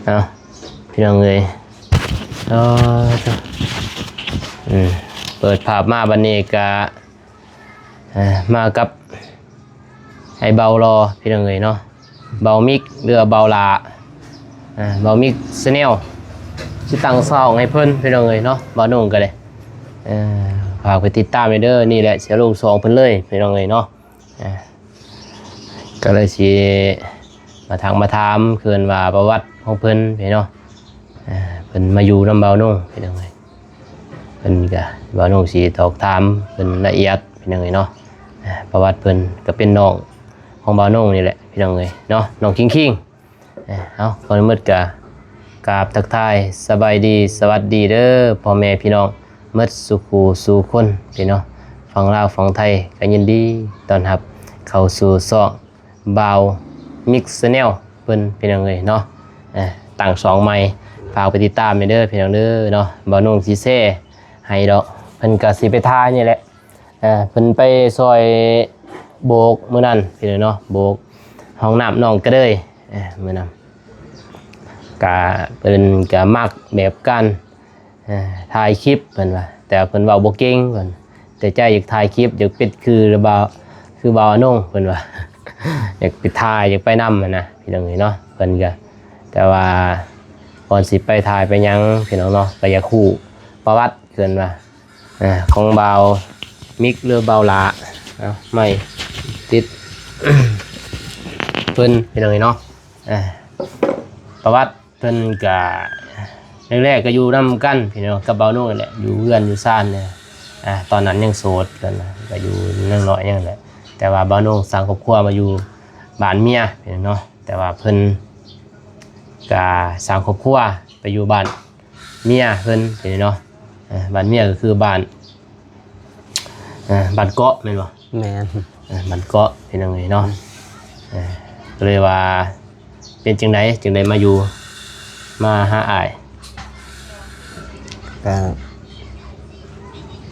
ເອົາ ພີ່ນ້ອງເອີຍ ເອີ ເປີດພາບມາບັດນີ້ກະ ເອີ ມາກັບໄອ້ເບົາຫຼໍ່ ພີ່ນ້ອງເອີຍເນາະ ເບົາມິກ ຫຼືວ່າເບົາຫຼ້າ ເບົາມິກແຊນແນວ ຊິຕັ້ງຊ່ອງໃຫ້ເພິ່ນ ພີ່ນ້ອງເອີຍເນາະ ບ່າວນົງກະໄດ້ ເອີ ຝາກໄປຕິດຕາມແດ່ເດີ ນີ້ແຫຼະ ຊິລົງຊ່ອງເພິ່ນເລີຍ ພີ່ນ້ອງເອີຍເນາະ. ອ່າ ກໍເລີຍຊິມາທັກມາຖາມ ຄືວ່າປະຫວັດຂອງເພິ່ນພີ່ນ້ອງເນາະ ອ່າ ເພິ່ນມາຢູ່ນຳບ່າວນົງພີ່ນ້ອງເອີຍ ເພິ່ນກໍ ບ່າວນົງຊິຖາມເພິ່ນລະອຽດພີ່ນ້ອງເອີຍເນາະ ອ່າ ປະຫວັດເພິ່ນກໍເປັນນ້ອງຂອງບ່າວນົງນີ້ແຫຼະພີ່ນ້ອງເອີຍເນາະ ນ້ອງຄິງຄິງ. ເອີ ເອົາ ກ່ອນອື່ນໝົດກະກາບທັກທາຍສະບາຍດີ ສະຫວັດດີເດີພໍ່ແມ່ພີ່ນ້ອງໝົດສູ່ຄູ່ສູ່ຄົນພີ່ນ້ອງ ຝັ່ງລາວຝັ່ງໄທ ກໍຍິນດີຕ້ອນຮັບເຂົ້າສູ່ຊ່ອງບ່າວມິກແຊນແນວເພິ່ນພີ່ນ້ອງເອີຍເນາະ ເອີ ຕັ້ງຊ່ອງໃໝ່ ຝາກໄປຕິດຕາມແດ່ເດີພີ່ນ້ອງເດີເນາະ ບ່າວນົງຊິແຊໃຫ້ດອກ ເພິ່ນກໍຊິໄປຖ່າຍນີ້ແຫຼະ. ເອີ ເພິ່ນໄປຊ່ອຍໂບກມື້ນັ້ນພີ່ນ້ອງເນາະ ໂບກຫ້ອງນ້ຳນ້ອງກະເດີຍ ເອີ ມື້ນັ້ນ ກະເພິ່ນກະມັກແບບການ ເອີ ຖ່າຍຄລິບເພິ່ນວ່າ ແຕ່ເພິ່ນເວົ້າບໍ່ເກັ່ງເພິ່ນ ແຕ່ໃຈຢາກຖ່າຍຄລິບ ຢາກເປັນຄືບ່າວ ຄືບ່າວອານົງເພິ່ນວ່າ ຢາກໄປຖ່າຍ ຢາກໄປນຳຫັ້ນນະ ພີ່ນ້ອງເອີຍເນາະ ເພິ່ນກະ ແຕ່ວ່າກ່ອນຊິໄປຖ່າຍໄປຫຍັງ ພີ່ນ້ອງເນາະ ກະຢາກຮູ້ປະຫວັດເພິ່ນວ່າ ອ່າ ຂອງບ່າວມິກ ຫຼື ບ່າວຫຼ້າ ເອົາ ໄມ້ຕິດ ເພິ່ນ ພີ່ນ້ອງເອີຍເນາະ ອ່າ ປະຫວັດເພິ່ນກະ ແລກໆກໍຢູ່ນຳກັນພີ່ນ້ອງ ກັບບ່າວນົງນີ້ແຫຼະ ຢູ່ເຮືອນຢູ່ຊານນີ້ ອ່າ ຕອນນັ້ນຍັງໂສດກັນນະ ກໍຢູ່ຍັງນ້ອຍຍັງແຫຼະ ແຕ່ວ່າບ່າວນົງສ້າງຄອບຄົວມາຢູ່ບ້ານເມຍພີ່ນ້ອງເນາະ ແຕ່ວ່າເພິ່ນກະສ້າງຄອບຄົວໄປຢູ່ບ້ານ ເມຍເພິ່ນເນາະ ເອີ ບ້ານເມຍກໍຄືບ້ານ ເອີ ບ້ານເກາະແມ່ນບໍ່? ແມ່ນ ເອີ ບ້ານເກາະພີ່ນ້ອງເອີຍເນາະ ເອີ ກໍເລີຍວ່າ ເປັນຈັ່ງໃດຈຶ່ງໄດ້ມາຢູ່ ມາຫາອ້າຍ? ກໍ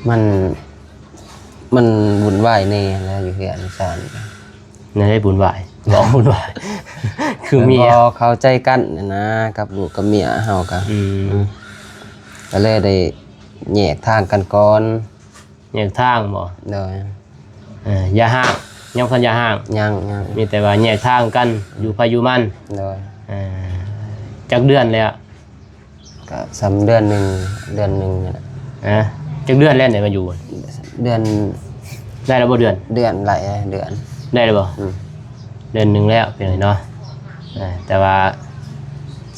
ມັນ ມັນວຸ່ນວາຍແດ່ແຫຼະ ຢູ່ເຮືອນຊານ ແນວໃດບຸນຫວາຍ? ເວົ້າບຸນຫວາຍ ຄືເມຍ ບໍ່ເຂົ້າໃຈກັນນະ ກັບລູກກັບເມຍເຮົາກະ ອືມ ກໍເລີຍໄດ້ແຍກທາງກັນກ່ອນ. ແຍກທາງບໍ? ໂດຍ ເອີ ຢ່າຮ້າງ ຍັງບໍ່ທັນຢ່າຮ້າງ? ຍັງ ຍັງ ມີແຕ່ວ່າແຍກທາງກັນ ຢູ່ໃຜຢູ່ມັນ. ໂດຍ ເອີ ຈັກເດືອນແລ້ວ? ກະສ່ຳເດືອນໜຶ່ງ ເດືອນໜຶ່ງນີ້ແຫຼະ. ຮະ ຈັກເດືອນແລ້ວໄດ້ມາຢູ່? ເດືອນ ໄດ້ແລ້ວບໍ່ເດືອນ? ເດືອນ ໄດ້ເດືອນ ໄດ້ແລ້ວບໍ່? ອືມ ເດືອນໜຶ່ງແລ້ວພີ່ນ້ອງເນາະ ເອີ ແຕ່ວ່າ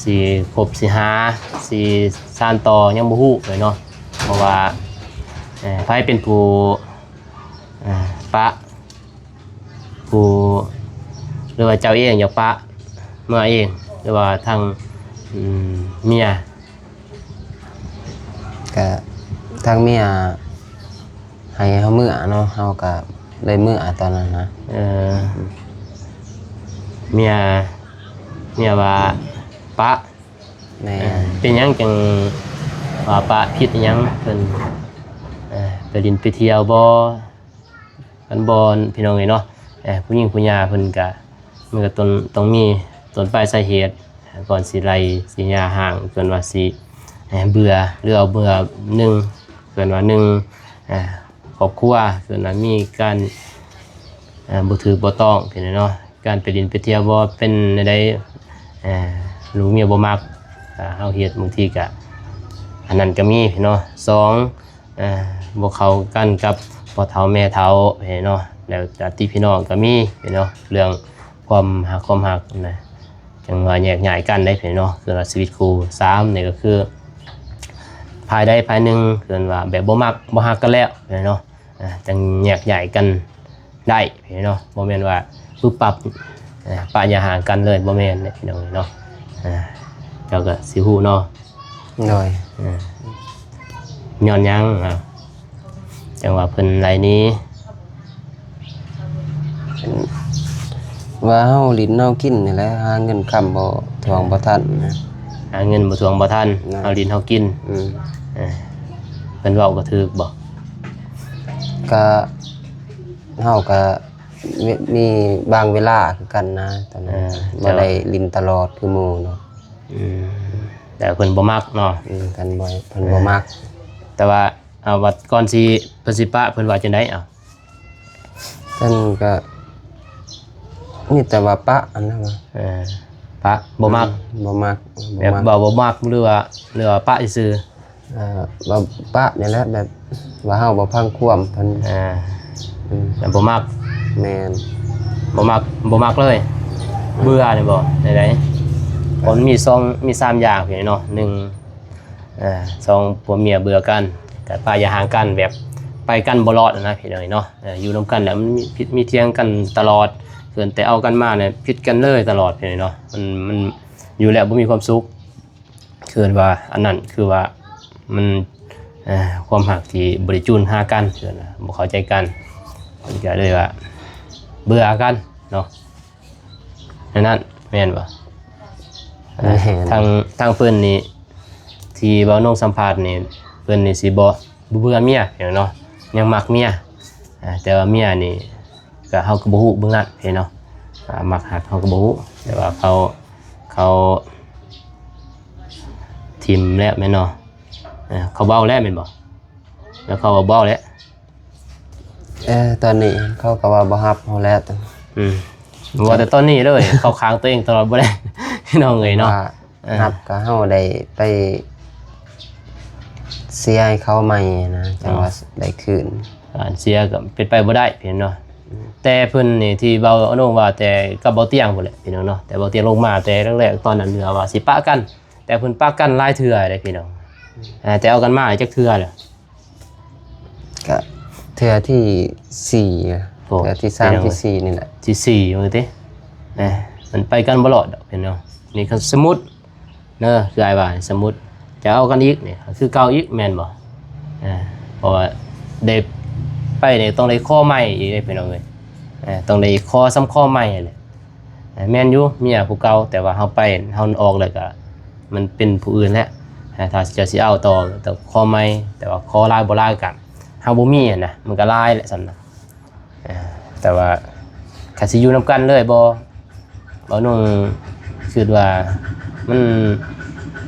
ຊິຄົບຊິຫາ ຊິສານຕໍ່ຍັງບໍ່ຮູ້ເລີຍເນາະ ເພາະວ່າ ເອີ ໃຜເປັນຜູ້ ເອີ ປະ ຜູ້ ຫຼືວ່າເຈົ້າເອງຢາກປະເມືອເອງ ຫຼືວ່າທາງ ອືມ ເມຍ? ກະທາງເມຍໃຫ້ເຮົາເມືອເນາະ ເຮົາກະໄດ້ເມືອຕອນນັ້ນນະ. ເອີ ເມຍ ເມຍວ່າປະ. ແມ່ນ ເອີ ເປັນຫຍັງຈັ່ງວ່າປະ? ຜິດອີ່ຫຍັງເພິ່ນ? ເອີ ໄປຫຼິ້ນໄປທ່ຽວບໍ? ກັນບໍ່ ພີ່ນ້ອງເອີຍເນາະ ເອີ ຜູ້ຍິງຜູ້ຫຍ່າເພິ່ນກະ ມັນກະຕ້ອງ ຕ້ອງມີຕົ້ນປາຍສາເຫດ ກ່ອນຊິໄລ່ຊິຫຍ່າຮ້າງ ເພິ່ນວ່າຊິ ເອີ ເບື່ອ ຫຼືເອົາເບື່ອ ໜຶ່ງ ເພິ່ນວ່າ ໜຶ່ງ ເອີ ຄອບຄົວ ເພິ່ນວ່າມີການ ເອີ ບໍ່ຖືກບໍ່ຕ້ອງ ພີ່ນ້ອງເນາະ ການໄປຫຼິ້ນໄປທ່ຽວບໍ່ ເປັນແນວໃດ ເອີ ລູກເມຍບໍ່ມັກ ເຮົາເຮັດ ບາງທີກະ ອັນນັ້ນກະມີເນາະ ສອງ ເອີ ບໍ່ເຂົ້າກັນກັບພໍ່ເຖົ້າແມ່ເຖົ້າເນາະ ແລ້ວຍາດຕິພີ່ນ້ອງກໍມີເນາະ ເລື່ອງຄວາມຮັກ ຄວາມຮັກນະ ຈັ່ງວ່າແຍກຍ້າຍກັນໄດ້ເນາະ ຄືວ່າຊີວິດຄູ່. ສາມນີ້ກໍຄື ຝ່າຍໃດຝ່າຍໜຶ່ງ ເອີ້ນວ່າແບບບໍ່ມັກບໍ່ຮັກກັນແລ້ວເນາະ ຈັ່ງແຍກຍ້າຍກັນ ໄດ້ເນາະ ບໍ່ແມ່ນວ່າປຶບປັບ ເອີ ປະຢ່າຫ່າງກັນເລີຍ ບໍ່ແມ່ນເດ້ພີ່ນ້ອງເນາະ ເອີ ເຈົ້າກໍຊິຮູ້ເນາະ. ໂດຍ ເອີ ຍ້ອນຫຍັງ ເອີ ຈັ່ງວ່າເພິ່ນໄລ່ໜີ? ວ່າເຮົາຫຼິ້ນເຮົາກິນນີ້ແຫຼະ ຫາເງິນຄຳບໍ່ຖ້ວງບໍ່ທັນນະ ຫາເງິນບໍ່ຖ້ວງບໍ່ທັນ ເຮົາຫຼິ້ນເຮົາກິນ ອືມ ເອີ ເພິ່ນເວົ້າກໍຖືກບໍ່? ກະ ເຮົາກະ ມີ ມີບາງເວລາຄືກັນນະ ຕອນນັ້ນ ເອີ ບໍ່ໄດ້ຫຼິ້ນຕະຫຼອດຄືໝູ່ເນາະ ອືມ ແຕ່ເພິ່ນບໍ່ມັກເນາະ. ອືມ ເພິ່ນບໍ່ ເພິ່ນບໍ່ມັກ. ເອີ ແຕ່ວ່າ ເອົາ ວ່າກ່ອນຊິ ເພິ່ນຊິປະ ເພິ່ນວ່າຈັ່ງໃດ? ເອົາ ເພິ່ນກໍມີແຕ່ວ່າປະຫັ້ນແຫຼະວ່າ. ເອີ ປະ ບໍ່ມັກ. ອືມ ບໍ່ມັກ ແບບ ບໍ່ມັກ ເວົ້າບໍ່ມັກ ຫຼືວ່າ ຫຼືວ່າປະຊື່ໆ? ເອີ ເວົ້າປະນີ້ແຫຼະ ແບບວ່າເຮົາບໍ່ຟັງຄວາມເພິ່ນ. ອ່າ ອືມ ແບບບໍ່ມັກ. ແມ່ນ ບໍ່ມັກ ບໍ່ມັກເລີຍ. ເບື່ອນີ້ບໍ? ໃດໆ ເພາະມັນມີສອງ ມີສາມຢ່າງພີ່ນ້ອງເນາະ. ໜຶ່ງ ເອີ ສອງ ຜົວເມຍເບື່ອກັນ ກໍປະຢ່າຫ່າງກັນ ແບບໄປກັນບໍ່ລອດນະພີ່ນ້ອງເນາະ. ເອີ ຢູ່ນຳກັນແລ້ວມັນມີຜິດມີຖຽງກັນຕະຫຼອດ ເກີນແຕ່ເອົາກັນມານີ້ຜິດກັນເລີຍຕະຫຼອດພີ່ນ້ອງເນາະ. ມັນ ມັນຢູ່ແລ້ວບໍ່ມີຄວາມສຸກ. ຄືວ່າອັນນັ້ນຄືວ່າມັນ ເອີ ຄວາມຮັກທີ່ບໍ່ໄດ້ຈູນຫາກັນ ຄືວ່າບໍ່ເຂົ້າໃຈກັນ ມັນກໍເລີຍວ່າເບື່ອກັນເນາະ. ແນວນັ້ນແມ່ນບໍ່? ແມ່ນ. ທາງ ທາງເພິ່ນນີ້ ທີ່ເວົ້ານ້ອງສຳພາດນີ້ ເພິ່ນນີ້ຊິບໍ່ ບໍ່ເບື່ອເມຍເນາະ ຍັງມັກເມຍ. ອ່າ ແຕ່ວ່າເມຍນີ້ ກໍເຮົາກໍບໍ່ຮູ້ເບິ່ງນັ້ນເດ້ເນາະ ວ່າມັກຮັກເຮົາກໍບໍ່ຮູ້ ແຕ່ວ່າເຂົາ ເຂົາຖິ້ມແລ້ວແມ່ນເນາະ. ເອີ ເຂົາເວົ້າແລ້ວແມ່ນບໍ່? ແລ້ວເຂົາວ່າບໍ່ແລ້ວ. ເອີ ຕອນນີ້ເຂົາກໍວ່າບໍ່ຮັບເຮົາແລ້ວ. ອືມ ບໍ່ວ່າແຕ່ຕອນນີ້ເລີຍ ເຂົາຄ້າງຕົວເອງຕະຫຼອດບໍ່ໄດ້ ພີ່ນ້ອງເອີຍເນາະ. ວ່າ ເອີ ນັບກໍເຮົາໄດ້ໄປເສຍໃຫ້ເຂົາໃໝ່ນະ ຈັ່ງວ່າ ເອີ ໄດ້ຄືນ. ການເສຍກໍເປັນໄປບໍ່ໄດ້ເນາະ. ອືມ ແຕ່ເພິ່ນນີ້ທີ່ເວົ້າ ອາໂນງວ່າແຕ່ກັບເບົາຕຽງພຸ້ນແຫຼະພີ່ນ້ອງເນາະ. ແຕ່ເບົາຕຽງລົງມາແຕ່ແລກໆ ຕອນນັ້ນເຫຼືອວ່າຊິປະກັນ ແຕ່ເພິ່ນປະກັນຫຼາຍເທື່ອເດ້ພີ່ນ້ອງ. ອືມ ອ່າ ແຕ່ເອົາກັນມາຈັກເທື່ອແລ້ວ? ກະເທື່ອທີສີ່ ໂອ້ ເທື່ອທີສາມ ທີສີ່ນີ້ແຫຼະ ທີສີ່ວ່າຕິ. ເອີ ມັນໄປກັນບໍ່ລອດດອກພີ່ນ້ອງ. ນີ້ກໍສົມມຸດເດີ ຄືອ້າຍວ່າ ສົມມຸດຈະເອົາກັນອີກນີ້ ຄືເກົ່າອີກແມ່ນບໍ່? ເອີ ເພາະວ່າໄດ້ໄປນີ້ຕ້ອງໄດ້ຂໍໃໝ່ອີກເດ້ພີ່ນ້ອງເອີຍ. ເອີ ຕ້ອງໄດ້ຂໍ ສ່ຳຂໍໃໝ່ແຫຼະ. ແມ່ນຢູ່ ເມຍຜູ້ເກົ່າ ແຕ່ວ່າເຮົາໄປ ເຮົາອອກແລ້ວກະມັນເປັນຜູ້ອື່ນແລ້ວ. ຖ້າເຈົ້າຊິເອົາຕໍ່ ຕ້ອງຂໍໃໝ່ ແຕ່ວ່າຂໍຫຼາຍບໍ່ຫຼາຍກະເຮົາບໍ່ມີຫັ້ນນະ ມັນກະຫຼາຍແຫຼະສ່ຳນະ. ເອີ ແຕ່ວ່າຄັນຊິຢູ່ນຳກັນເລີຍບໍ່? ເວົ້າໜຶ່ງ ຄິດວ່າມັນ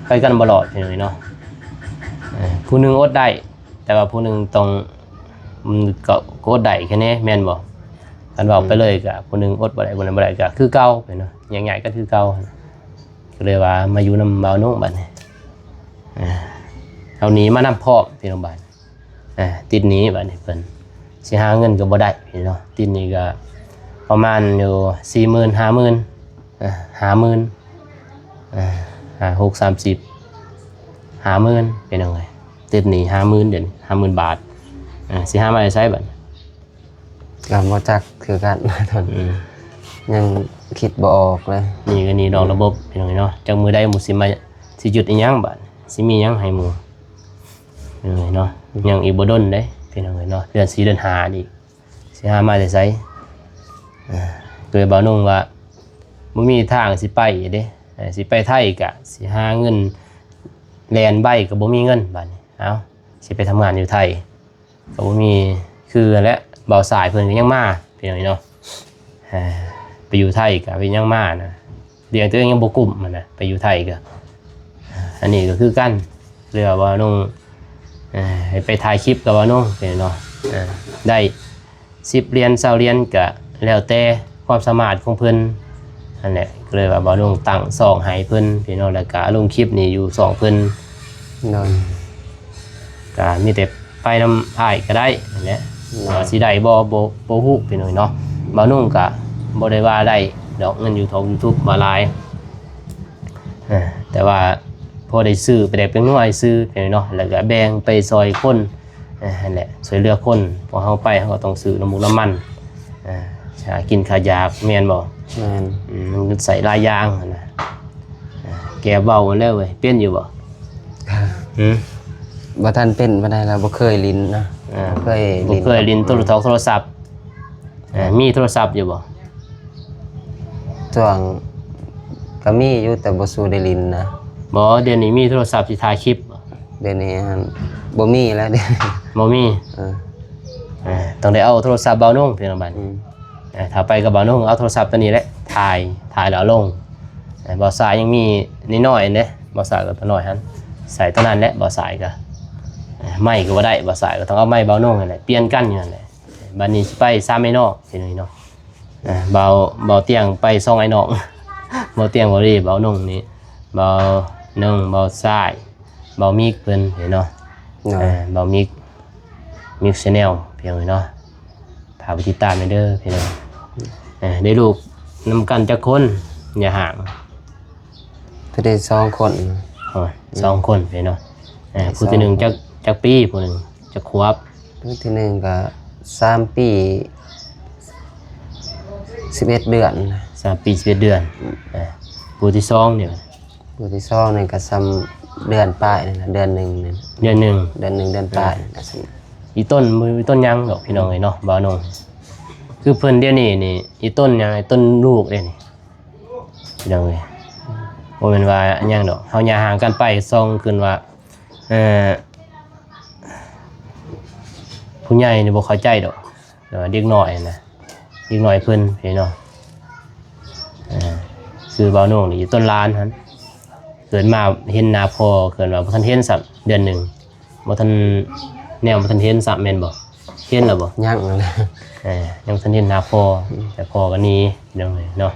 ໄປກັນບໍ່ລອດພີ່ນ້ອງເນາະ. ເອີ ຜູ້ໜຶ່ງອົດໄດ້ ແຕ່ວ່າຜູ້ໜຶ່ງຕ້ອງ ມັນກໍ ກໍອົດໄດ້ແຄ່ນີ້ແມ່ນບໍ່? ຄັນເວົ້າໄປເລີຍກໍ ອືມ ຜູ້ໜຶ່ງອົດບໍ່ໄດ້ ຜູ້ນັ້ນບໍ່ໄດ້ ກໍຄືເກົ່າແມ່ນບໍ່? ແຍກຍ້າຍກັນຄືເກົ່າ. ກໍເລີຍວ່າມາຢູ່ນຳບ່າວນຸ່ງບັດນີ້ ເຮົາໜີມານຳພ້ອມພີ່ນ້ອງບາດ. ອ່າ ຕິດໜີ້ບາດນີ້ ເພິ່ນຊິຫາເງິນກໍບໍ່ໄດ້ເນາະ. ຕິດໜີ້ກໍປະມານຢູ່ສີ່ໝື່ນ ຫ້າໝື່ນ ເອີ ຫ້າໝື່ນ ເອີ ຫ້າ ຫົກ ສາມສິບ ຫ້າໝື່ນ ເປັນຫຍັງເອີຍ? ຕິດໜີ້ຫ້າໝື່ນ ດຽວນີ້ຫ້າໝື່ນບາດ. ເອີ ຊິຫາມາແຕ່ໃສບາດນີ້? ກໍບໍ່ຈັກຄືກັນ ອືມ ຍັງຄິດບໍ່ອອກເລີຍ. ໜີ້ກໍໜີ້ນອກລະບົບ ອືມ ພີ່ນ້ອງເອີຍເນາະ. ຈັກມື້ໃດໝູ່ຊິມາ ຊິຢຸດອີຫຍັງບາດ? ຊິມີຫຍັງໃຫ້ໝູ່? ເອີ ເນາະ ອືມ ຍັງອີກບໍ່ດົນເດ້ພີ່ນ້ອງເອີຍເນາະ. ເດືອນສີ່ ເດືອນຫ້ານີ້ ຊິຫາມາແຕ່ໃສ? ເອີ ໂດຍບ່າວນຸ່ງວ່າບໍ່ມີທາງຊິໄປເດ້. ເອີ ຊິໄປໄທກະຊິຫາເງິນ ແລ່ນໄປກໍບໍ່ມີເງິນບາດນີ້. ເອົ້າ ຊິໄປທຳງານຢູ່ໄທ ກໍບໍ່ມີ ຄືຫັ້ນແຫຼະ. ບ່າວຊາຍເພິ່ນກໍຍັງມາ ພີ່ນ້ອງເນາະ. ເອີ ໄປຢູ່ໄທກໍເພິ່ນຍັງມານະ ລ້ຽງຕົວເອງຍັງບໍ່ກຸ້ມຫັ້ນນະ ໄປຢູ່ໄທກໍ. ອັນນີ້ກໍຄືກັນ ເລື່ອງວ່ານ້ອງ ເອີ ໃຫ້ໄປຖ່າຍຄລິບກັບວ່ານ້ອງເນາະ ເອີ ໄດ້ສິບຫຼຽນ ຊາວຫຼຽນ ກໍແລ້ວແຕ່ຄວາມສາມາດຂອງເພິ່ນຫັ້ນແຫຼະ. ກໍເລີຍວ່າບ່າວນຸ່ງຕັ້ງຊ່ອງໃຫ້ເພິ່ນພີ່ນ້ອງ ແລ້ວກໍລົງຄລິບນີ້ຢູ່ຊ່ອງເພິ່ນ. ໂດຍ ກໍມີແຕ່ໄປນຳອ້າຍກໍໄດ້ຫັ້ນແຫຼະ. ໂດຍ ວ່າຊິໄດ້ບໍ່ ບໍ່ ບໍ່ຮູ້ພີ່ນ້ອງເນາະ. ບ່າວນຸ່ງກໍບໍ່ໄດ້ວ່າໄດ້ດອກ ເງິນຢູທູບ ຢູທູບວ່າຫຼາຍ ເອີ ແຕ່ວ່າພໍໄດ້ຊື້ປາແດກແປ້ງນົວໃຫ້ຊື້ພີ່ນ້ອງເນາະ ແລ້ວກໍແບ່ງໄປຊ່ອຍຄົນ ເອີ ຫັ້ນແຫຼະ ຊ່ວຍເຫຼືອຄົນ. ພວກເຮົາໄປ ເຮົາກໍຕ້ອງຊື້ນ້ຳມູກນ້ຳມັນ ເອີ ຄ່າກິນຄ່າຢາກ ແມ່ນບໍ່? ແມ່ນ ອືມ ມັນໃຊ້ຫຼາຍຢ່າງຫັ້ນນະ. ເອີ ແກເວົ້າແລ້ວເວີຍ ເປັນຢູ່ບໍ່? ຫື? ບໍ່ທັນເປັນປານໃດລະ ບໍ່ເຄີຍຫຼິ້ນນະ. ເອີ ບໍ່ເຄີຍ ບໍ່ເຄີຍຫຼິ້ນໂທລະສັບ ໂທລະສັບ. ເອີ ມີໂທລະສັບຢູ່ບໍ່? ຊ່ວງກໍມີຢູ່ ແຕ່ບໍ່ສູ່ໄດ້ຫຼິ້ນນະ. ບໍ່ ດຽວນີ້ມີໂທລະສັບຊິຖ່າຍຄລິບ. ດຽວນີ້ຫັ້ນບໍ່ມີແລ້ວ ດຽວນີ້ບໍ່ມີ. ເອີ ເອີ ຕ້ອງໄດ້ເອົາໂທລະສັບບ່າວນຸ່ງ ພີ່ນ້ອງບາດນີ້. ອືມ ເອີ ຖ້າໄປກັບບ່າວນຸ່ງ ເອົາໂທລະສັບຕົວນີ້ແຫຼະ ຖ່າຍ ຖ່າຍແລ້ວເອົາລົງ. ເ ບ່າວຊາຍຍັງມີນ້ອຍໆເດ້ ບ່າວຊາຍກໍຕົວນ້ອຍຫັ້ນ ໃສ່ຕົວນັ້ນແຫຼະ ບ່າວຊາຍກໍ ໄມ້ກໍບໍ່ໄດ້ ບ່າວຊາຍກໍຕ້ອງເອົາໄມ້ບ່າວນົງນັ້ນແຫຼະ ປ່ຽນກັນຢູ່ນັ້ນແຫຼະ. ບັດນີ້ຊິໄປສາມອ້າຍນ້ອງ ພີ່ນ້ອງເນາະ ອ່າ ບ່າວ ບ່າວຕຽງໄປສອງອ້າຍນ້ອງ ບ່າວຕຽງ ບ່າວລີ ບ່າວນົງນີ້ ບ່າວນົງ ບ່າວຊາຍ ບ່າວມິກເພິ່ນ ເຫັນເນາະ ໂດຍ ອ່າ ບ່າວມິກ ມິກແຊນແນວ ພີ່ນ້ອງເນາະ ຝາກໄປຕິດຕາມແດ່ເດີ ພີ່ນ້ອງ ເອີ ໄດ້ລູກນຳກັນຈັກຄົນ ຢ່າຫ່າງ? ກໍໄດ້ສອງຄົນ ໂອ້ຍ ອືມ ສອງຄົນ ພີ່ນ້ອງເນາະ ເອີ ໄດ້ ຜູ້ທີໜຶ່ງ ສອງຄົນ ຈັກ ຈັກປີ ຜູ້ໜຶ່ງ ຈັກຂວບ? ຜູ້ທີໜຶ່ງກໍສາມປີສິບເອັດເດືອນ ສາມປີສິບເອັດເດືອນ ອືມ ເອີ ຜູ້ທີສອງນີ້ ຜູ້ທີສອງນີ້ກໍສ່ຳເດືອນປາຍນີ້ລະ ເດືອນໜຶ່ງນີ້ ເດືອນໜຶ່ງ ເດືອນໜຶ່ງເດືອນປາຍ ເອີ ນີ້ລະ ອີ່ຕົ້ນ ບໍ່ ບໍ່ມີຕົ້ນຫຍັງດອກ ພີ່ນ້ອງເອີຍເນາະ ບ່າວນົງ ຄືເພິ່ນດຽວນີ້ນີ້ ອີ່ຕົ້ນຫຍັງ ອີ່ຕົ້ນລູກເດ້ນີ້ ພີ່ນ້ອງເອີຍ ບໍ່ແມ່ນວ່າຫຍັງດອກ ເຮົາຍ່າງຫ່າງກັນໄປ ສ່ອງຂຶ້ນວ່າ ເອີ ຜູ້ໃຫຍ່ນີ້ບໍ່ເຂົ້າໃຈດອກ ແຕ່ວ່າເດັກນ້ອຍຫັ້ນນະ ເດັກນ້ອຍເພິ່ນ ພີ່ນ້ອງ ເອີ ຄືບ່າວນົງນີ້ ອີ່ຕົ້ນຫຼານຫັ້ນ ເກີດມາເຫັນໜ້າພໍ່ ເກີດມາບໍ່ທັນເຫັນຊ້ຳເດືອນໜຶ່ງ ບໍ່ທັນ ແນວບໍ່ທັນເຫັນຊ້ຳແມ່ນບໍ່? ເຫັນແລ້ວບໍ່? ຍັງຫັ້ນແຫຼະ ເອີ ຍັງບໍ່ທັນເຫັນໜ້າພໍ່ ອືມ ແຕ່ພໍ່ກໍໜີ ພີ່ນ້ອງເອີຍເນາະ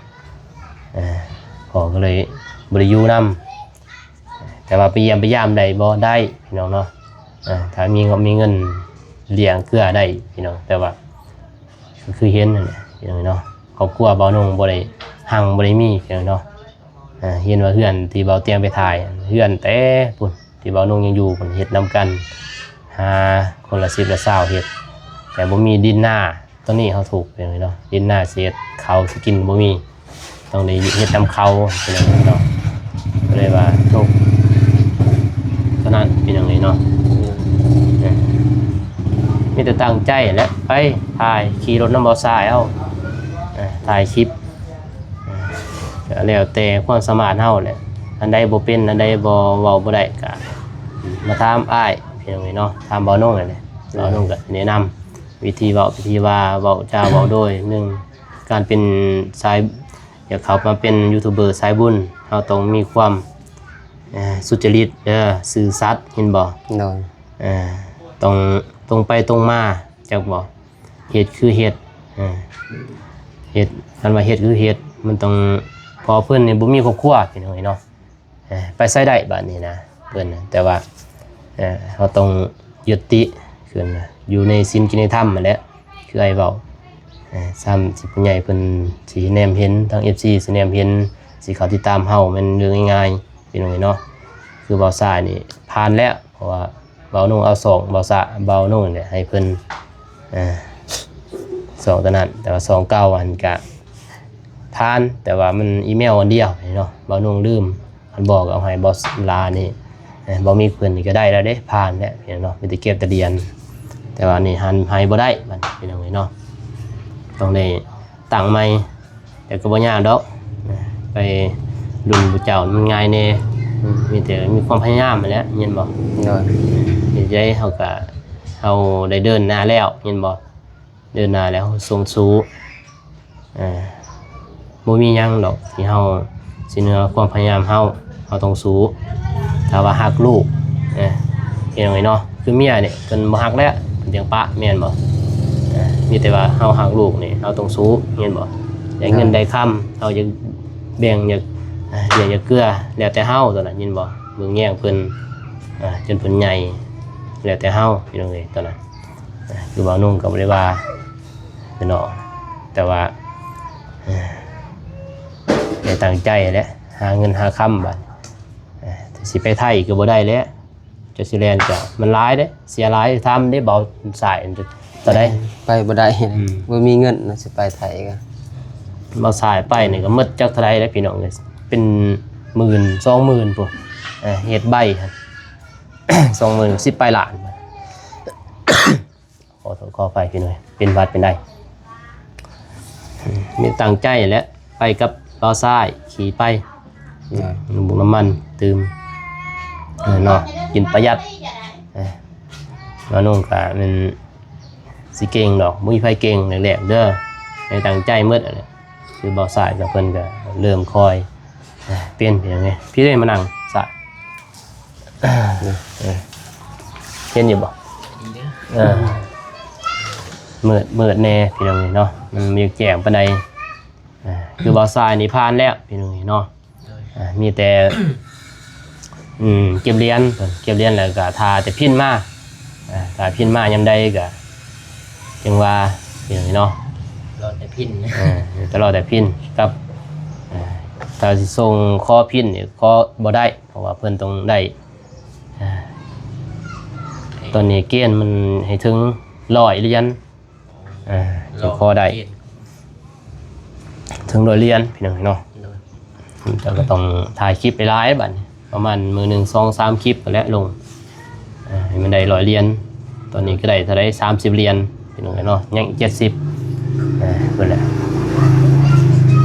ເອີ ພໍ່ກໍເລີຍບໍ່ໄດ້ຢູ່ນຳ ແຕ່ວ່າໄປຢ້ຽມໄປຢາມໄດ້ບໍ່? ໄດ້ ພີ່ນ້ອງເນາະ ເອີ ຖ້າມີງົບມີເງິນລ້ຽງເກືອໄດ້ ພີ່ນ້ອງ ແຕ່ວ່າກໍຄືເຫັນຫັ້ນແຫຼະ ພີ່ນ້ອງເນາະ ຄອບຄົວບ່າວນົງບໍ່ໄດ້ຮັ່ງບໍ່ໄດ້ມີ ພີ່ນ້ອງເນາະ ເອີ ເຫັນວ່າເຮືອນທີ່ບ່າວຕຽງໄປຖ່າຍ ເຮືອນແຕ່ພຸ້ນ ທີ່ບ່າວນົງຍັງຢູ່ພຸ້ນ ເຮັດນຳກັນ ຫາຄົນລະສິບລະຊາວເຮັດ ແຕ່ບໍ່ມີດິນນາ ຕອນນີ້ເຮົາທຸກເປັນເນາະ ດິນນາຊິເຮັດເຂົ້າຊິກິນບໍ່ມີ ຕ້ອງໄດ້ເຮັດນຳເຂົາ ພີ່ນ້ອງເນາະ ກໍເລີຍວ່າທຸກເທົ່ານັ້ນ ພີ່ນ້ອງເອີຍເນາະ ເອີ ມີແຕ່ຕັ້ງໃຈແຫຼະ ໄປຖ່າຍ ຂີ່ລົດນຳບ່າວຊາຍເອົາ ເອີ ຖ່າຍຄລິບ ກໍແລ້ວແຕ່ຄວາມສາມາດເຮົາແຫຼະ ອັນໃດບໍ່ເປັນ ອັນໃດບໍ່ ເວົ້າບໍ່ໄດ້ ກໍມາຖາມອ້າຍ ພີ່ນ້ອງເອີຍເນາະ ຖາມບ່າວນົງນັ້ນແຫຼະ ເອີ ບ່າວນົງກໍແນະນຳ ວິທີເວົ້າ ວິທີວ່າ ເວົ້າຈາ ເວົ້າໂດຍ ໜຶ່ງ ການເປັນສາຍ ຢາກເຂົ້າມາເປັນຢູທູບເບີສາຍບຸນ ເຮົາຕ້ອງມີຄວາມ ເອີ ສຸດຈະລິດເດີ ຊື່ສັດ ເຫັນບໍ່? ໂດຍ ເອີ ຕ້ອງຕົງໄປຕົງມາ ຈັກບໍ່? ເຮັດຄືເຮັດ ເອີ ເຮັດ ຄັນວ່າເຮັດຄືເຮັດ ມັນຕ້ອງ ເພາະວ່າເພິ່ນນີ້ບໍ່ມີຄອບຄົວ ພີ່ນ້ອງເອີຍເນາະ ເອີ ໄປໃສໄດ້ບາດນີ້ນະ ເພິ່ນນະ ແຕ່ວ່າ ເອີ ເຮົາຕ້ອງຍຶດຕິຂຶ້ນ ຢູ່ໃນສິນກິນໃນທຳຫັ້ນແຫຼະ ຄືອ້າຍເວົ້າ ເອີ ສ່ຳຊິຜູ້ໃຫຍ່ເພິ່ນຊິແນມເຫັນ ທາງເອັຟຊີຊິແນມເຫັນ ຊິເຂົ້າຕິດຕາມເຮົາ ແມ່ນເລື່ອງງ່າຍໆ ພີ່ນ້ອງເອີຍເນາະ ຄືບ່າວຊາຍນີ້ຜ່ານແລ້ວ ເພາະວ່າບ່າວນົງເອົາຊ່ອງບ່າວຊາ ບ່າວນົງນີ້ແຫຼະໃຫ້ເພິ່ນ ເອີ ຊ່ອງຕົວນັ້ນ ແຕ່ວ່າຊ່ອງເກົ່າຫັ້ນກະຜ່ານ ແຕ່ວ່າມັນອີເມວອັນດຽວເນາະ ບ່າວນົງລືມ ຄັນບໍ່ກໍເອົາໃຫ້ບ່າວຫຼ້ານີ້ ເອີ ບ່າວມິກເພິ່ນນີ້ກໍໄດ້ແລ້ວເດ້ ຜ່ານແລ້ວເນາະ ມີແຕ່ເກັບແຕ່ຫຼຽນ ແຕ່ວ່າອັນນີ້ຫັ້ນໃຫ້ບໍ່ໄດ້ ບັດນີ້ພີ່ນ້ອງເອີຍເນາະ ຕ້ອງໄດ້ຕັ້ງໃໝ່ ແຕ່ກໍບໍ່ຍາກດອກ ໄປລຸ້ນຜູ້ເຈົ້າມັນງ່າຍແດ່ ມີແຕ່ມີຄວາມພະຍາຍາມຫັ້ນແຫຼະ ແມ່ນບໍ່? ໂດຍ ເຮັດໃດເຮົາກະ ເຮົາໄດ້ເດີນໜ້າແລ້ວ ແມ່ນບໍ່? ເດີນໜ້າແລ້ວ ເຮົາຊົງສູ້ ເອີ ບໍ່ມີຫຍັງດອກທີ່ເຮົາຊິເໜືອຄວາມພະຍາຍາມເຮົາ ເຮົາຕ້ອງສູ້ ຖ້າວ່າຮັກລູກ ເອີ ເຮັດຫຍັງເນາະ ຄືເມຍນີ້ເພິ່ນບໍ່ຮັກແລ້ວ ເພິ່ນຈັ່ງປະ ແມ່ນບໍ່? ເອີ ມີແຕ່ວ່າເຮົາຮັກລູກນີ້ ເຮົາຕ້ອງສູ້ ແມ່ນບໍ່? ໄດ້ເງິນໄດ້ຄຳ ເຮົາຢາກແບ່ງ ຢາກ ເອີ ຢາກເກືອ ແລ້ວແຕ່ເຮົາຕອນນັ້ນ ແມ່ນບໍ່? ເບິ່ງແຍງເພິ່ນ ເອີ ຈົນເພິ່ນໃຫຍ່ ແລ້ວແຕ່ເຮົາ ພີ່ນ້ອງເອີຍ ຕອນນັ້ນ ຄືບ່າວນົງກໍບໍ່ໄດ້ວ່າເນາະ ແຕ່ວ່າ ເອີ ໃຫ້ຕັ້ງໃຈແຫຼະ ຫາເງິນຫາຄຳບາດ ເອີ ຊິໄປໄທກໍບໍ່ໄດ້ແຫຼະ ເຈົ້າຊິແລ່ນກໍມັນຫຼາຍເດ້ ເສຍຫຼາຍ ຖາມເດ້ ບ່າວຊາຍ ເທົ່າໃດ? ໄປບໍ່ໄດ້ ອືມ ບໍ່ມີເງິນນະ ຊິໄປໄທກໍ ບ່າວຊາຍໄປນີ້ກໍໝົດຈັກເທົ່າໃດແລ້ວ ພີ່ນ້ອງເອີຍ ເປັນໝື່ນ ສອງໝື່ນພຸ້ນ ເອີ ເຮັດໃບຫັ້ນ ສອງໝື່ນ ສິບປາຍລ້ານ ຂໍໂທດຂໍອະໄພພີ່ນ້ອງ ເປັນຫວັດເປັນໄອ ມີຕັ້ງໃຈແຫຼະ ໄປກັບບ່າວຊາຍ ຂີ່ໄປ ໂດຍ ນ້ຳມັນຕື່ມ ເອີ ເນາະ ກິນປະຢັດ ເອີ ບ່າວນົງກະແມ່ນຊິເກັ່ງດອກ ບໍ່ມີໃຜເກັ່ງແລກໆເດີ ໃຫ້ຕັ້ງໃຈໝົດຫັ້ນແຫຼະ ຄືບ່າວຊາຍກັບເພິ່ນກະເລີ່ມຄ່ອຍ ປັນ ພີ່ນ້ອງເອີຍ. ພີ່ເດ້ມານັ່ງສະ ເອີ ເຫັນຢູ່ບໍ່? ເອີ ມືດ ມືດແດ່ພີ່ນ້ອງເອີຍເນາະ ມັນບໍ່ຢາກແຈ້ງປານໃດ. ເອີ ຄືບ່າວຊາຍນີ້ຜ່ານແລ້ວພີ່ນ້ອງເອີຍເນາະ. ໂດຍ ອ່າ ມີແຕ່ ອືມ ເກັບຫຼຽນ ເກັບຫຼຽນແລ້ວກໍຖ້າແຕ່ພິນມາ ອ່າ ຖ້າພິນມາຍາມໃດກໍຈັ່ງວ່າ ຈັ່ງນີ້ເນາະ ລໍແຕ່ພິນ. ເອີ ກໍລໍແຕ່ພິນກັບ ອ່າ ຖ້າຊິສົ່ງຂໍພິນນີ້ຂໍບໍ່ໄດ້ ເພາະວ່າເພິ່ນຕ້ອງໄດ້ ອ່າ ຕອນນີ້ເກນມັນໃຫ້ເຖິງຮ້ອຍຫຼຽນ ອ່າ ຈຶ່ງພໍໄດ້ ເຖິງຮ້ອຍຫຼຽນພີ່ນ້ອງເນາະ. ໂດຍ ເຈົ້າກໍຕ້ອງຖ່າຍຄລິບຫຼາຍໆ ບັດນີ້ ປະມານມື້ໜຶ່ງສອງສາມຄລິບພຸ້ນແຫຼະລົງ ອ່າ ໃຫ້ມັນໄດ້ຮ້ອຍຫຼຽນ. ຕອນນີ້ກໍໄດ້ເທົ່າໃດ ສາມສິບຫຼຽນພີ່ນ້ອງເນາະ ຍັງອີກເຈັດສິບ ອ່າ ພຸ້ນແຫຼະ.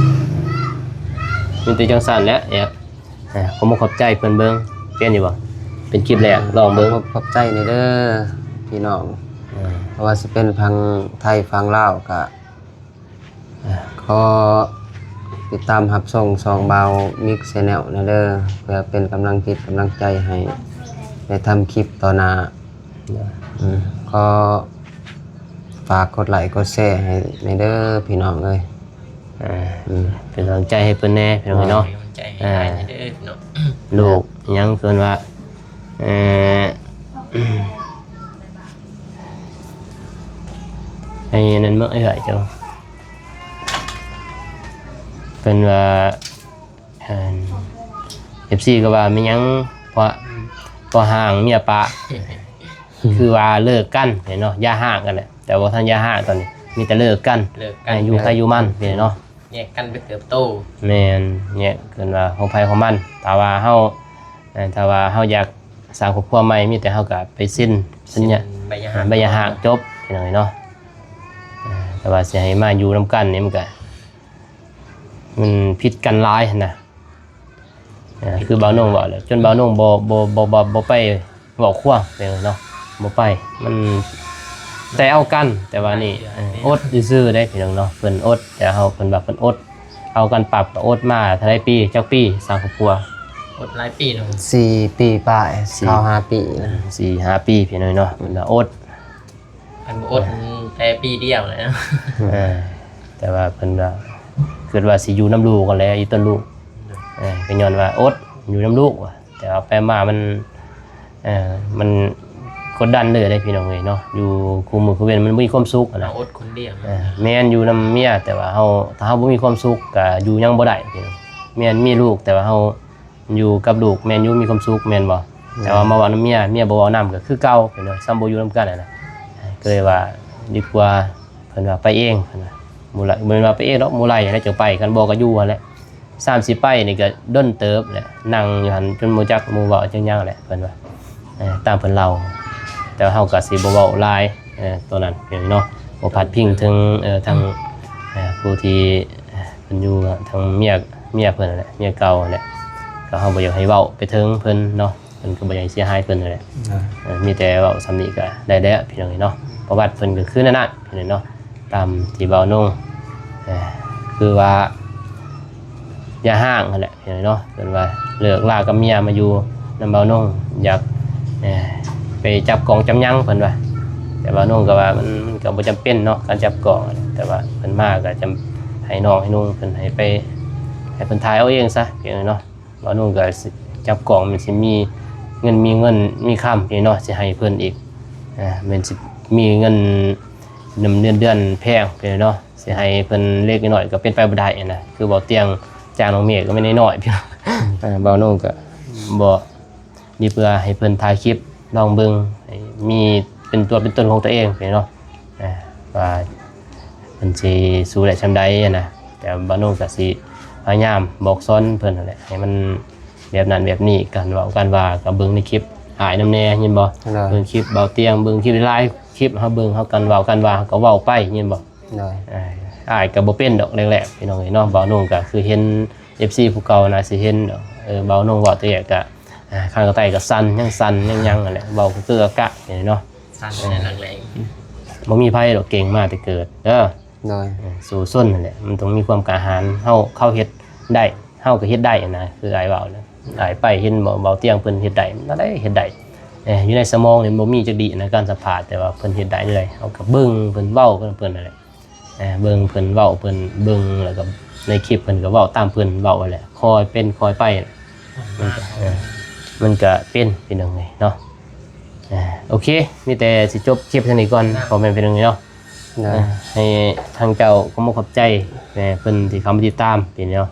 ມີແຕ່ຈັ່ງຊັ້ນແຫຼະ ເອີ ອ່າ ຂໍຂອບໃຈເພິ່ນເບິ່ງ ເປັນຢູ່ບໍ່? ເປັນຄລິບແລກ ລອງເບິ່ງ. ຂອບ ຂອບໃຈແດ່ເດີພີ່ນ້ອງ ເອີ ບໍ່ວ່າຊິເປັນຝັ່ງໄທຝັ່ງລາວກະ ອ່າ ຂໍຕິດຕາມຮັບຊົມຊ່ອງບ່າວມິກແຊນແນວແດ່ເດີ ເພື່ອເປັນກຳລັງຈິດກຳລັງໃຈໃຫ້ໄດ້ທຳຄລິບຕໍ່ໜ້າ. ເອີ ຂໍຝາກກົດໄລກົດແຊໃຫ້ແດ່ເດີພີ່ນ້ອງເອີຍ. ອ່າ ເປັນກຳລັງໃຈໃຫ້ເພິ່ນແດ່ພີ່ນ້ອງເອີຍເນາະ ເປັນກຳລັງໃຈໃຫ້ອ້າຍແດ່ເດີເນາະ. ລູກຫຍັງເພິ່ນວ່າ ເອີ ໃຫ້ນັ້ນເບິ່ງເອື້ອຍເຈົ້າ ເພິ່ນວ່າ ເອີ ເອັຟຊີກໍວ່າແມ່ນຫຍັງ ເພາະ ເພາະຫ່າງເມຍປະ ຄືວ່າເລີກກັນເນາະ ຢ່າຮ້າງກັນແຫຼະ. ແຕ່ບໍ່ທັນຢ່າຮ້າງຕອນນີ້ ມີແຕ່ເລີກກັນ ເລີກກັນ ໃຫ້ຢູ່ໃຜຢູ່ມັນເນາະ ແຍກກັນໄປເຕີບໂຕ. ແມ່ນ ແຍກກັນວ່າຂອງໃຜຂອງມັນ. ຖ້າວ່າເຮົາ ເອີ ຖ້າວ່າເຮົາຢາກສ້າງຄອບຄົວໃໝ່ ມີແຕ່ເຮົາກໍໄປເຊັນສັນຍາ ເຊັນໃບຢ່າຮ້າງ ໃບຢ່າຮ້າງຈົບພີ່ນ້ອງເອີຍເນາະ. ເອີ ແຕ່ວ່າຊິໃຫ້ມາຢູ່ນຳກັນນີ້ ມັນກໍ ມັນຜິດກັນຫຼາຍຫັ້ນນະ. ອ່າ ຄືບ່າວນົງເວົ້າແຫຼະ ຈົນບ່າວນົງບໍ່ ບໍ່ ບໍ່ ບໍ່ ບໍ່ໄປເວົ້າຄວາມເນາະ ບໍ່ໄປ ມັນແຕ່ເອົາກັນ. ແຕ່ວ່ານີ້ ເອີ ອົດຊື່ໆເດ້ພີ່ນ້ອງເນາະ ເພິ່ນອົດ ແຕ່ເຮົາ ເພິ່ນວ່າເພິ່ນອົດ ເອົາກັນປັບກໍອົດມາເທົ່າໃດປີ ຈັກປີສ້າງຄອບຄົວ? ອົດຫຼາຍປີເນາະ ສີ່ປີປາຍ ສີ່ ເຂົ້າຫ້າປີນະ ສີ່ຫ້າປີພີ່ນ້ອງເນາະ ເພິ່ນວ່າອົດ ອັນບໍ່ອົດ ເອີ ແຕ່ປີດຽວແຫຼະເນາະ. ເອີ ແຕ່ວ່າເພິ່ນວ່າ ຄິດວ່າຊິຢູ່ນຳລູກຫັ້ນແຫຼະ ອີ່ຕົນລູກ ເອີ ກໍຍ້ອນວ່າອົດຢູ່ນຳລູກວ່າ ແຕ່ວ່າໄປມາມັນ ເອີ ມັນກົດດັນເລີຍເດ້ພີ່ນ້ອງເອີຍເນາະ ຢູ່ຄູ່ມື້ຄູ່ເວັນມັນບໍ່ມີຄວາມສຸກນະ. ເຮົາອົດຄົນດຽວ ເອີ ແມ່ນຢູ່ນຳເມຍ ແຕ່ວ່າເຮົາ ຖ້າເຮົາບໍ່ມີຄວາມສຸກກໍຢູ່ຫຍັງບໍ່ໄດ້ພີ່ນ້ອງ. ແມ່ນມີລູກ ແຕ່ວ່າເຮົາ ຢູ່ກັບລູກແມ່ນຢູ່ມີຄວາມສຸກແມ່ນບໍ່? ແມ່ນ. ແຕ່ວ່າມາເວົ້ານຳເມຍ ເມຍບໍ່ເວົ້ານຳກໍຄືເກົ່າ ເຫັນບໍ່? ຊ້ຳບໍ່ຢູ່ນຳກັນຫັ້ນນະ ກໍເລີຍວ່າດີກວ່າ ເພິ່ນວ່າໄປເອງ ເພິ່ນວ່າ ໝູ່ໄລ່ ບໍ່ແມ່ນວ່າໄປເອງດອກ ໝູ່ໄລ່ຫັ້ນແຫຼະຈັ່ງໄປ ຄັນບໍ່ກໍຢູ່ຫັ້ນແຫຼະ. ຊ້ຳຊິໄປນີ້ກໍດົນເຕີບແຫຼະ ນັ່ງຢູ່ຫັ້ນຈົນບໍ່ຈັກໝູ່ເວົ້າຈັກຫຍັງແຫຼະ ເພິ່ນວ່າ ເອີ ຕາມເພິ່ນເລົ່າ. ແຕ່ວ່າເຮົາກໍຊິບໍ່ເວົ້າຫຼາຍ ເອີ ຕົວນັ້ນເນາະ ບໍ່ພາດພິງເຖິງ ເອີ ທາງ ເອີ ຜູ້ທີ່ ເອີ ເພິ່ນຢູ່ ທາງເມຍ ເມຍເພິ່ນຫັ້ນແຫຼະ ເມຍເກົ່າຫັ້ນແຫຼະ ກໍເຮົາບໍ່ຢາກໃຫ້ເວົ້າໄປເຖິງເພິ່ນເນາະ ເພິ່ນກໍບໍ່ຢາກໃຫ້ເສຍຫາຍເພິ່ນຫັ້ນແຫຼະ. ເອີ ມີແຕ່ເວົ້າສ່ຳນີ້ກໍໄດ້ແລ້ວພີ່ນ້ອງເອີຍເນາະ ປະຫວັດເພິ່ນກໍຄືແນວນັ້ນພີ່ນ້ອງເອີຍເນາະ ຕາມທີ່ບ່າວນົງ ເອີ ຄືວ່າຢ່າຮ້າງຫັ້ນແຫຼະ ພີ່ນ້ອງເນາະ ເພິ່ນວ່າເລີກລາກັບເມຍມາຢູ່ນຳບ່າວນົງ ຢາກ ເອີ ໄປຈັບກອງຈັບຫຍັງເພິ່ນວ່າ. ແຕ່ບ່າວນົງກໍວ່າມັນ ມັນກໍບໍ່ຈຳເປັນເນາະ ການຈັບກອງ ແຕ່ວ່າເພິ່ນມາກໍຈຳ ໃຫ້ນ້ອງໃຫ້ນຸ່ງເພິ່ນ ໃຫ້ໄປ ໃຫ້ເພິ່ນຖ່າຍເອົາເອງຊະ ພີ່ນ້ອງເນາະ. ບ່າວນົງກໍຊິຈັບກອງ ມັນຊິມີເງິນ ມີເງິນມີຄຳ ພີ່ນ້ອງເນາະ ຊິໃຫ້ເພິ່ນອີກ ເອີ ແມ່ນຊິມີເງິນນຳເດືອນ ເດືອນແພງ ພີ່ນ້ອງເນາະ. ຊິໃຫ້ເພິ່ນເລັກນ້ອຍກໍເປັນໄປບໍ່ໄດ້ນະ ຄືເວົ້າຕຽງຈ້າງນ້ອງເມກກໍແມ່ນນ້ອຍໆ ພີ່ນ້ອງ. ເອີ ບ່າວນົງກໍບໍ່ ນີ້ເພື່ອໃຫ້ເພິ່ນຖ່າຍຄລິບລອງເບິ່ງ ໃຫ້ມີເປັນຕົວເປັນຕົນຂອງຕົວເອງ ພີ່ນ້ອງເນາະ ເອີ ວ່າເພິ່ນຊິສູ້ໄດ້ສ່ຳໃດນະ. ແຕ່ບ່າວນົງກໍຊິພະຍາຍາມບອກສອນເພິ່ນຫັ້ນແຫຼະ ໃຫ້ມັນແບບນັ້ນແບບນີ້ ການເວົ້າການວ່າກໍເບິ່ງໃນຄລິບອ້າຍນຳແດ່ ຍິນບໍ່? ໂດຍ. ເບິ່ງຄລິບບ່າວຕຽງ ເບິ່ງຄລິບຫຼາຍໆຄລິບ ເຮົາເບິ່ງ ເຮົາການເວົ້າການວ່າ ເຮົາກໍເວົ້າໄປ ຍິນບໍ່? ໂດຍ. ເອີ ອ້າຍກໍບໍ່ເປັນດອກແລກໆ ພີ່ນ້ອງເອີຍເນາະ. ບ່າວນົງກໍຄືເຫັນ ເອັຟຊີ ຜູ້ເກົ່ານະຊິເຫັນດອກ ເອີ ບ່າວນົງເວົ້າແຕ່ແລກກໍ ອ່າ ຂ້າງໃຕ້ກໍສັ່ນ ຍັງສັ່ນ ຍັງຫຍັງຫັ້ນແຫຼະ ເວົ້າກະເກືອກະແກ່ເນາະ ສັ່ນ ເອີ ແລ້ວແຫຼະ ບໍ່ມີໃຜດອກເກັ່ງມາແຕ່ເກີດເດີ. ໂດຍ. ເອີ ສູ້ຊົນຫັ້ນແຫຼະ ມັນຕ້ອງມີຄວາມກ້າຫານ ເຮົາ ເຂົາເຮັດໄດ້ ເຮົາກໍເຮັດໄດ້ນະ ຄືອ້າຍເວົ້ານະ ອ້າຍໄປເຫັນເບົາຕຽງເພິ່ນເຮັດໄດ້ ແນວໃດເຮັດໄດ້ ເອີ ຢູ່ໃນສະໝອງນີ້ບໍ່ມີຈັກດີ້ນະ ການສຳພາດ ແຕ່ວ່າເພິ່ນເຮັດໄດ້ແນວໃດ ເຮົາກໍເບິ່ງເພິ່ນເວົ້າກັບເພິ່ນຫັ້ນແຫຼະ ເອີ ເບິ່ງເພິ່ນເວົ້າ ເພິ່ນເບິ່ງ ແລ້ວກໍໃນຄລິບເພິ່ນກໍເວົ້າຕາມເພິ່ນເວົ້າຫັ້ນແຫຼະ ຄ່ອຍເປັນຄ່ອຍໄປ ມັນກໍ ເອີ ມັນກໍເປັນ ເປັນຈັ່ງໃດເນາະ ເອີ ໂອເຄ ມີແຕ່ຊິຈົບຄລິບເທົ່ານີ້ກ່ອນ ພໍ່ແມ່ພີ່ນ້ອງເນາະ ເອີ ໃຫ້ທາງເຈົ້າຂອບອົກຂອບໃຈ ເອີ ເພິ່ນທີ່ເຂົ້າມາຕິດຕາມ ເປັນເນາະ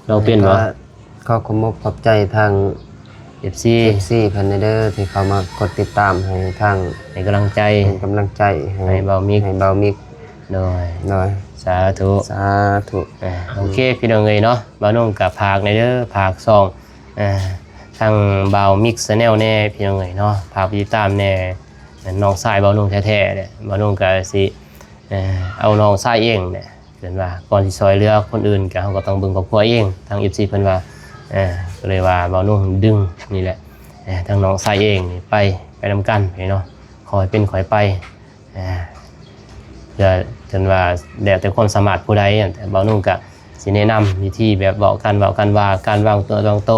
ນ້ອງເປັນບໍ່? ກໍ ຂໍຂອບອົກຂອບໃຈທາງ ເອັຟຊີ ເອັຟຊີເພິ່ນແດ່ເດີ ທີ່ເຂົ້າມາກົດຕິດຕາມໃຫ້ທາງ ໃຫ້ກຳລັງໃຈ ເປັນກຳລັງໃຈໃຫ້ ໃຫ້ບ່າວມິກ ໃຫ້ບ່າວມິກ ໂດຍ ໂດຍ ສາທຸ ສາທຸ ອ່າ ໂອເຄ ພີ່ນ້ອງເອີຍເນາະ ບ່າວນຸ່ງກໍຝາກແດ່ເດີ ຝາກຊ່ອງ ອ່າ ທາງບ່າວມິກແຊນແນວແດ່ ພີ່ນ້ອງເອີຍເນາະ ຝາກໄປຕິດຕາມແດ່ ນ້ອງຊາຍບ່າວນຸ່ງແທ້ໆແຫຼະ ບ່າວນຸ່ງກໍຊິ ເອີ ເອົານ້ອງຊາຍເອງແຫຼະ ເອີ້ນວ່າກ່ອນຊິຊ່ອຍເຫຼືອຄົນອື່ນ ກໍເຮົາກໍຕ້ອງເບິ່ງຄອບຄົວເອງ ທາງເອັຟຊີເພິ່ນວ່າ ເອີ ກໍເລີຍວ່າບ່າວນຸ່ງດຶງນີ້ແຫຼະ ເອີ ທາງນ້ອງຊາຍເອງນີ້ໄປ ໄປນຳກັນເນາະ ຄ່ອຍເປັນຄ່ອຍໄປ ເອີ ເພື່ອ ເອີ້ນວ່າແລ້ວແຕ່ຄວາມສາມາດຜູ້ໃດ ແຕ່ບ່າວນຸ່ງກໍຊິແນະນຳວິທີແບບເວົ້າ ການເວົ້າ ການວ່າ ການວາງຕົວ ວາງໂຕ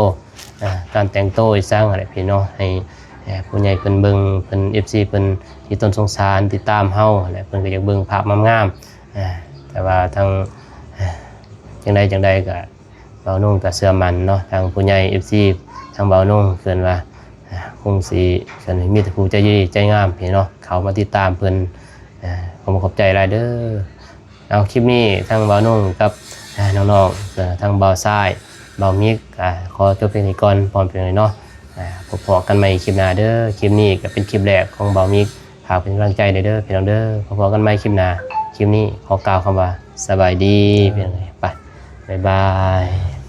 ເອີ ການແຕ່ງໂຕອີ່ຫຍັງຫັ້ນແຫຼະພີ່ນ້ອງ ໃຫ້ ເອີ ຜູ້ໃຫຍ່ເພິ່ນເບິ່ງ ເພິ່ນ ເອັຟຊີເພິ່ນທີ່ຕົ້ນສົງສານ ຕິດຕາມເຮົາຫັ້ນແຫຼະ ເພິ່ນກໍຢາກເບິ່ງພາບງາມໆ ເອີ ແຕ່ວ່າທາງ ເອີ ຈັ່ງໃດຈັ່ງໃດກໍ ບ່າວນຸ່ງກໍເຊື່ອໝັ້ນເນາະ ທາງຜູ້ໃຫຍ່ ເອັຟຊີ ທາງບ່າວນຸ່ງເອີ້ນວ່າ ເອີ ຄົງຊິ ເອີ້ນມີແຕ່ຜູ້ໃຈດີໃຈງາມພີ່ນ້ອງ ເຂົ້າມາຕິດຕາມເພິ່ນ ເອີ ຂໍຂອບໃຈຫຼາຍເດີ. ເອົາ ຄລິບນີ້ທາງບ່າວນຸ່ງກັບ ເອີ ນ້ອງໆ ເອີ ທາງບ່າວຊາຍ ບ່າວມິກ ກໍຂໍຈົບພຽງນີ້ກ່ອນ ພ້ອມພຽງນີ້ເນາະ ເອີ ພົບພໍ້ກັນໃໝ່ຄລິບໜ້າເດີ ຄລິບນີ້ກໍເປັນຄລິບແລກຂອງບ່າວມິກ ຝາກເປັນກຳລັງໃຈແດ່ເດີພີ່ນ້ອງເດີ ພົບພໍ້ກັນໃໝ່ຄລິບໜ້າ ຄລິບນີ້ຂໍກ່າວຄຳວ່າ ສະບາຍດີ ພີ່ນ້ອງເອີຍ ໄປ ບາຍບາຍ.